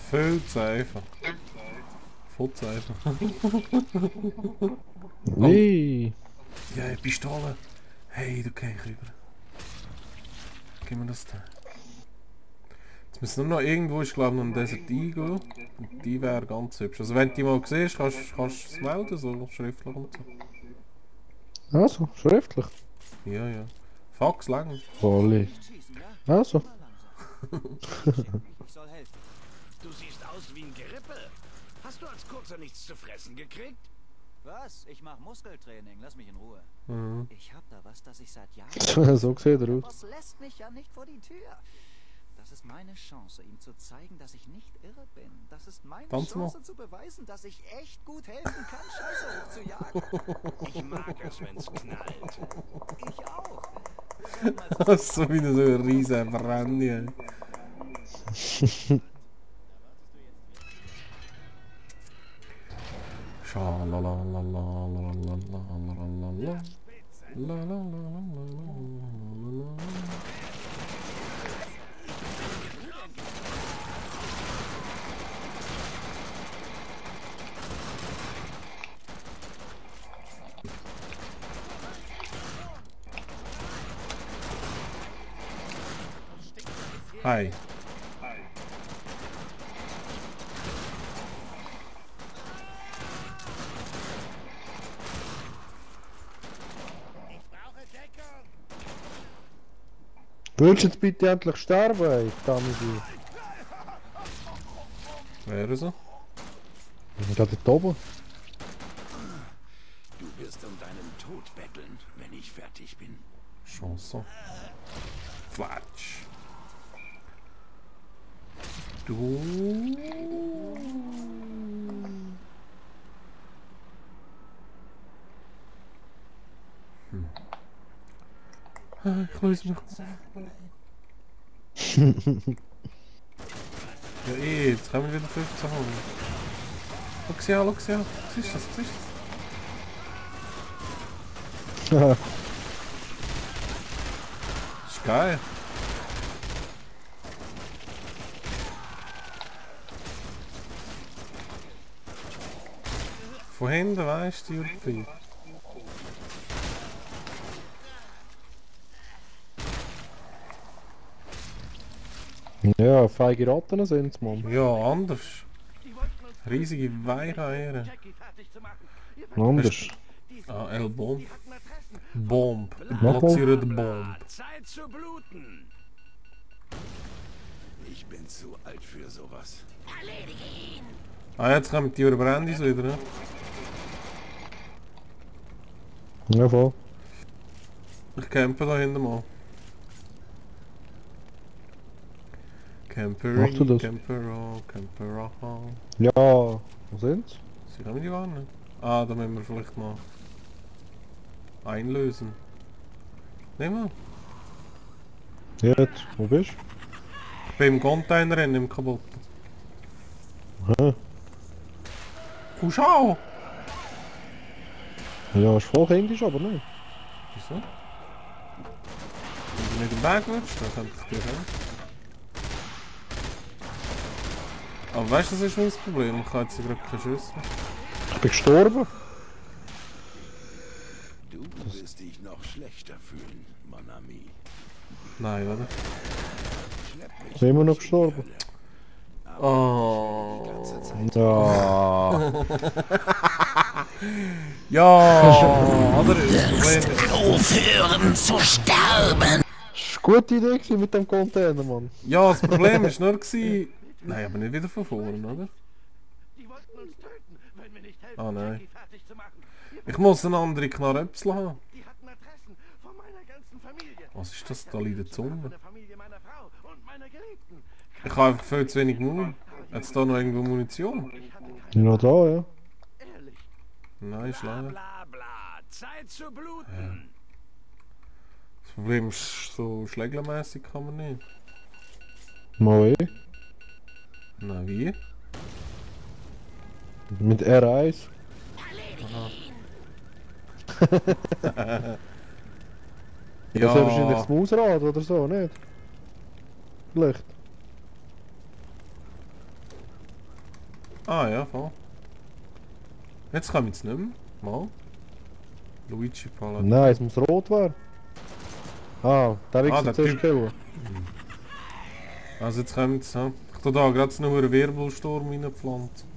Viel zu einfach. Voll zu einfach. Nee. Ja, eine Pistole. Hey, du gehst rüber. Gib mir das da. Jetzt müssen nur noch irgendwo, ist glaube ich, noch ein Desert Eagle. Und die wäre ganz hübsch. Also wenn du die mal siehst, kannst du es melden, so schriftlich und so. Also, schriftlich. Ja, ja. Fax lang. Voll. Also. Ich soll helfen. Du siehst aus wie ein Gerippe. Hast du als Kurzer nichts zu fressen gekriegt? Was? Ich mache Muskeltraining. Lass mich in Ruhe. Mhm. Ich hab da was, das ich seit Jahren... So sieht er Der aus. Boss lässt mich ja nicht vor die Tür. Das ist meine Chance, ihm zu zeigen, dass ich nicht irre bin. Das ist meine Tanz mal. Chance zu beweisen, dass ich echt gut helfen kann, Scheiße hochzujagen. Ich mag es, wenn's knallt. Ich auch. Das ist so wie so ein riesen Brandy. Hi. Willst du jetzt bitte endlich sterben, ey? Damisi. Wäre so? Ich bin da oben. Du wirst um deinen Tod betteln, wenn ich fertig bin. Chance. Flatsch. Du. Ich löse mich. Ja, jetzt haben wir wieder 15 holen. Schau ja. Siehst du das? Siehst du das? Das ist geil. Von hinten weißt du, die Urpfeil. Ja, feige Ratten sind's, Mann. Ja, anders. Riesige Weicheier. Anders. Ah, L-Bomb. Bomb. Nochmal? Platziere die Bomb. Zeit zu bluten. Ich bin zu alt für sowas. Ah, jetzt kommen die Brandys wieder, ne? Ja, voll. Ich campe da hinten mal. Machst du das? Campero. Ja, wo sind's? Sie kommen die gar nicht. Ah, da müssen wir vielleicht noch einlösen. Nehmen wir. Jetzt, wo bist Ich bin im Container im kaputt. du? Hä? Schau! Ja, ist voll kindisch, aber nicht. Wieso? Wenn du nicht im Weg willst, dann kannst du es dir haben. Aber weißt du, das ist mein Problem. Ich habe jetzt gerade keine Schüsse. Ich bin gestorben. Du wirst dich noch schlechter fühlen, mon ami. Nein, oder? Schlepp mich Ich bin immer noch nicht in die gestorben. Hölle. Oh. Die ganze Zeit. Ja. Ja, oder? Das Problem ist... Aufhören zu sterben! Das war eine gute Idee gewesen mit dem Container, Mann. Ja, das Problem war nur... Nein, aber nicht wieder von vorne, oder? Die wollten uns töten, wenn wir nicht helfen, Ah, nein. Jackie fertig zu machen. Ich muss eine andere Knarröpsel haben. Die hatten Adressen von meiner ganzen Familie. Was ist das? Da liegt die Zunge. Von der Familie meiner Frau und meiner Geliebten. Ich habe einfach viel zu wenig Muni. Hat da noch irgendwo Munition? Ich hatte keine Ja, da, ja. ehrlich. Nein, ist leider. Bla bla, Zeit zu bluten. Das Problem ist, so schläglermäßig kann man nicht. Mal Na wie? Mit R1. Ja. Das ist wahrscheinlich das Mausrad oder so, nicht? Vielleicht. Ah ja, voll. Jetzt kommen wir jetzt nicht mehr. Mal. Luigi Paladin. Nein, es muss rot werden. Ah, der der Wichser zuerst Typ. killen. Also jetzt kommen wir jetzt. Ich tu da gerade noch einen Wirbelsturm reinpflanzen.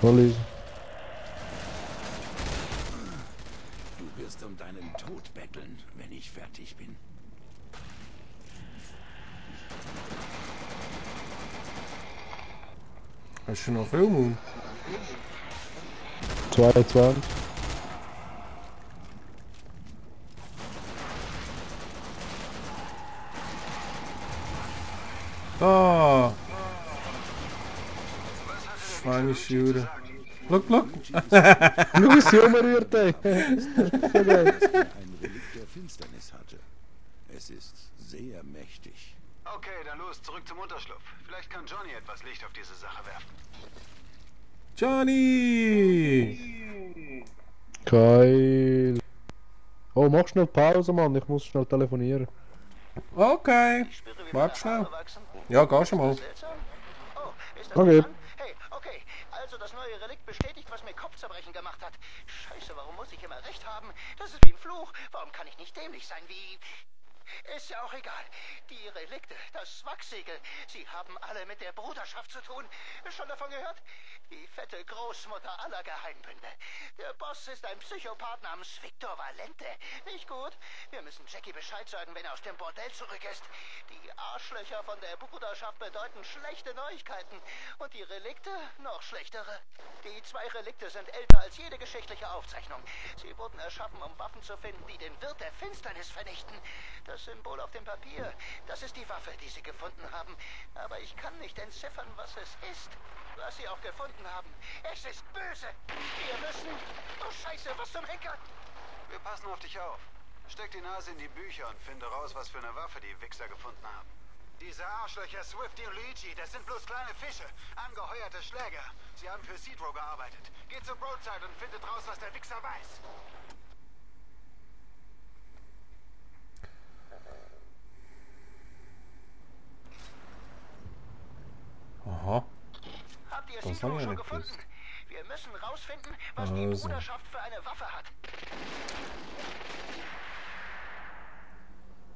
Voll easy. Du wirst um deinen Tod betteln, wenn ich fertig bin. Hast du noch viel Mund? 22. Da! Schweinische Jure. Look! Schau, wie sie umrührt, ey. So geil. Ein Relikt der Finsternis hatte. Es ist sehr mächtig. Okay, dann los, zurück zum Unterschlupf. Vielleicht kann Johnny etwas Licht auf diese Sache werfen. Johnny! Geil. Oh, mach schnell Pause, Mann. Ich muss schnell telefonieren. Okay. Warte schnell. Ja, geh schon mal. Oh, ist das Okay. dran? Hey, okay. Also das neue Relikt bestätigt, was mir Kopfzerbrechen gemacht hat. Scheiße, warum muss ich immer recht haben? Das ist wie ein Fluch. Warum kann ich nicht dämlich sein wie... Ist ja auch egal. Die Relikte, das Wachsiegel, sie haben alle mit der Bruderschaft zu tun. Schon davon gehört? Die fette Großmutter aller Geheimbünde. Der Boss ist ein Psychopath namens Victor Valente. Nicht gut? Wir müssen Jackie Bescheid sagen, wenn er aus dem Bordell zurück ist. Die Arschlöcher von der Bruderschaft bedeuten schlechte Neuigkeiten. Und die Relikte noch schlechtere. Die 2 Relikte sind älter als jede geschichtliche Aufzeichnung. Sie wurden erschaffen, um Waffen zu finden, die den Wirt der Finsternis vernichten. Das Symbol auf dem Papier, das ist die Waffe, die sie gefunden haben. Aber ich kann nicht entziffern, was es ist. Was sie auch gefunden haben. Es ist böse. Wir müssen... Oh Scheiße, was zum Henker? Wir passen auf dich auf. Steck die Nase in die Bücher und finde raus, was für eine Waffe die Wichser gefunden haben. Diese Arschlöcher Swifty und Luigi, das sind bloß kleine Fische. Angeheuerte Schläger. Sie haben für Cedro gearbeitet. Geht zur Broadside und findet raus, was der Wichser weiß. Aha. Habt ihr Das Cedro haben wir schon nicht gefunden? gewusst. Wir müssen rausfinden, was die Also. Bruderschaft für eine Waffe hat.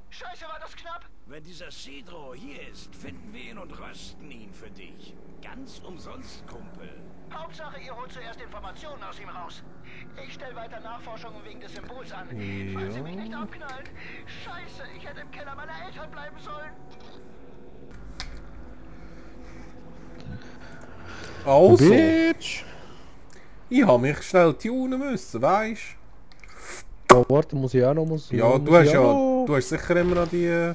Scheiße, war das knapp? Wenn dieser Cedro hier ist, finden wir ihn und rösten ihn für dich. Ganz umsonst, Kumpel. Hauptsache, ihr holt zuerst Informationen aus ihm raus. Ich stelle weiter Nachforschungen wegen des Symbols an. Falls sie mich nicht abknallen. Scheiße, ich hätte im Keller meiner Eltern bleiben sollen. Also, Bitch! ich habe mich schnell tunen müssen, weisst Oh, warte, muss ich auch noch... Ja, du hast ja... Du hast sicher immer noch die...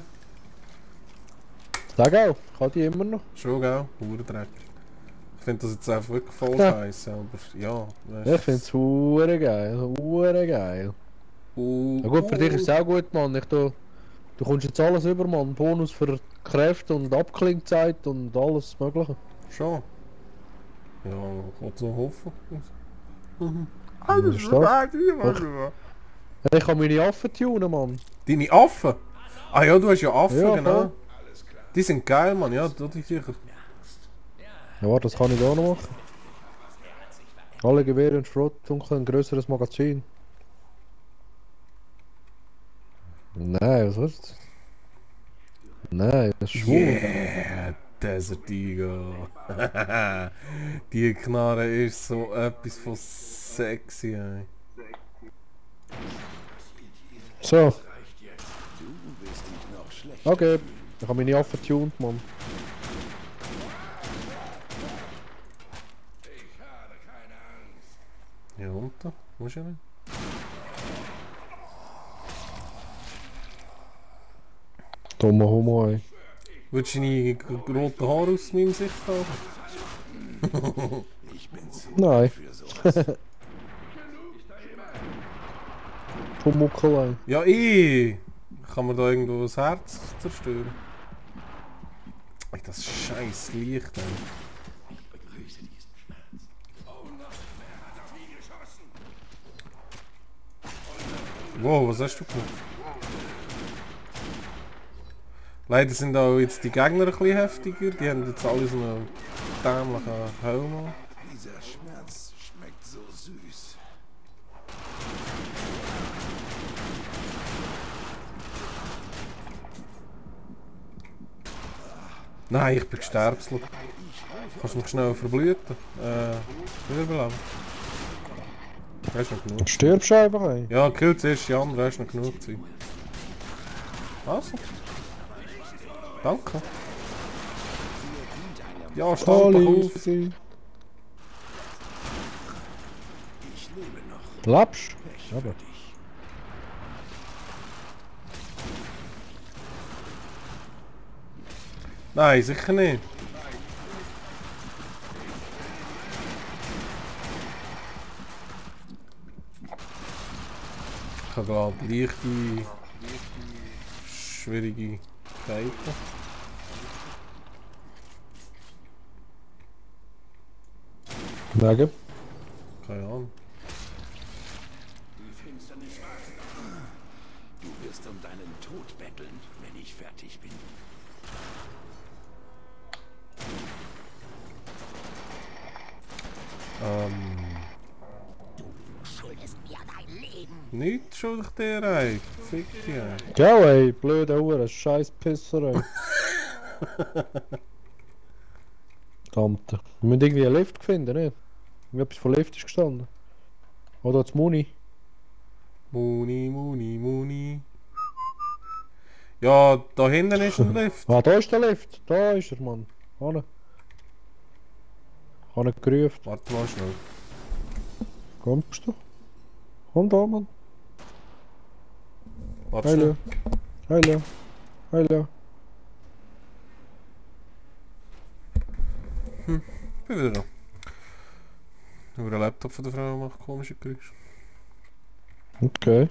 Sag auch, ich habe die immer noch. Schon, gell? Hurendreck. Ich finde das jetzt einfach wirklich voll scheiße, aber ja... Ich finde es hure geil, hure geil. Ja gut, für dich ist es auch gut, Mann. Du kommst jetzt alles über, Mann. Bonus für Kräfte und Abklingzeit und alles mögliche. Schon. Ja, ich wollte so hoffen. Das ist stark. Ich kann meine Affen tunen, Mann. Deine Affen? Ah ja, du hast ja Affen, Ja, genau. voll. Die sind geil, Mann, ja, tu die sicher. Ja, warte, das kann ich auch noch machen. Alle Gewehre und Schrottunkel, ein größeres Magazin. Nein, was ist das? Nein, das ist schwul. Yeah, Desert Eagle. Die Knarre ist so etwas von sexy, ey. So, Du willst dich noch schlechter. okay. Ich habe meine Affen tuned, Mann. Ja, und da? Muss ja nicht. Dummer Homo, ey. Willst du deine roten Haare aus meinem Sicht haben? Ich bin zu Nein. für sowas. Pumuckel, ey. Ja, ich! Kann man da irgendwo das Herz zerstören? Ey, das scheiß Licht, ey. Wow, was hast du gemacht? Leider sind auch jetzt die Gegner ein bisschen heftiger. Die haben jetzt alle so eine dämlichen Helm. Dieser Schmerz schmeckt so süß. Nein, ich bin gesterbselt. Kannst du mich schnell verblüten? Wiederbeleben. Hast du noch genug? Stirbst du einfach, ey. Ja, kill zuerst die anderen, hast du noch genug Zeit. Also. Danke. Ja, stand doch Alle auf. easy. Ich lebe noch. Lebst? Pech für Aber. dich. Nein, sicher nicht. Ich habe gerade leichte, schwierige Zeiten. Wegen? Keine Ahnung. Die Finsternis wartet. Du wirst um deinen Tod betteln, wenn ich fertig bin. Schuldest mir dein Leben. Nicht schuldig dir, ey. Fick dich, ey. Gell, ey, blöde Hure, scheiß Pisser, ey. Verdammt. Wir müssen irgendwie einen Lift finden, nicht? Irgendetwas von Lift ist gestanden. Oder das Muni. Muni, Muni, Muni. Ja, da hinten ist ein Lift. Ah, da ist der Lift. Da ist er, Mann. Hanne. Ich habe nicht gerufen. Warte mal schnell. Kommst du? Komm da, Mann. Warte Hallo. schnell. Hallo. Hallo. Bin wieder da. Über den Laptop von der Frau macht komische Geräusche. Okay.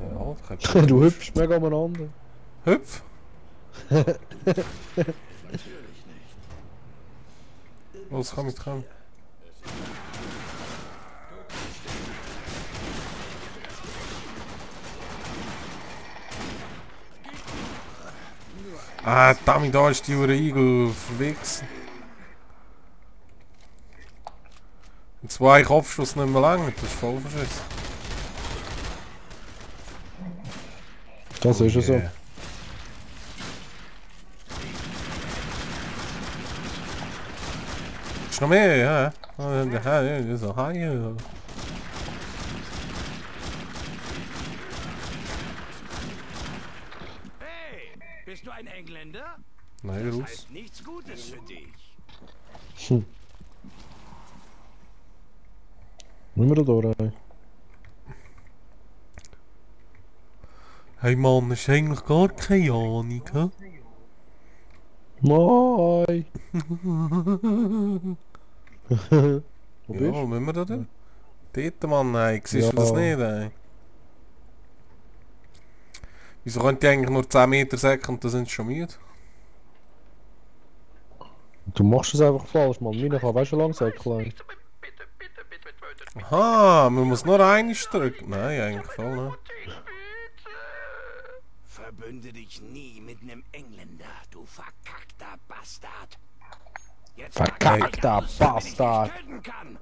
Ja, das kann Du hüpfst mega umeinander. Hüpf! Natürlich nicht. Los, komm jetzt, komm. Ah, damit da ist die Uhr Igel verwichsen. Und 2 Kopfschuss nicht mehr lang, das ist voll verschissen. Das ist ja so. Yeah. Ist noch mehr, ja? So, hi. Hey, bist du ein Engländer? Nein, Das raus. heißt nichts Gutes für dich. Müssen wir da rein? Hey Mann, hast du eigentlich gar keine Ahnung, hä? Moi! Wo bist Ja, du? müssen wir da denn? Dort, Mann, nein, siehst du Ja. das nicht, ey? Wieso könnt ihr eigentlich nur 10 Meter säcken und dann sind sie schon müde? Du machst es einfach falsch, Mann. Meine kann weißt du lang säckeln. Aha, man muss nur einen drücken. Nein, eigentlich voll nicht. Verbünde dich nie mit einem Engländer, du verkackter Bastard. Jetzt Verkackter pack dich aus, damit ich dich Bastard. töten kann.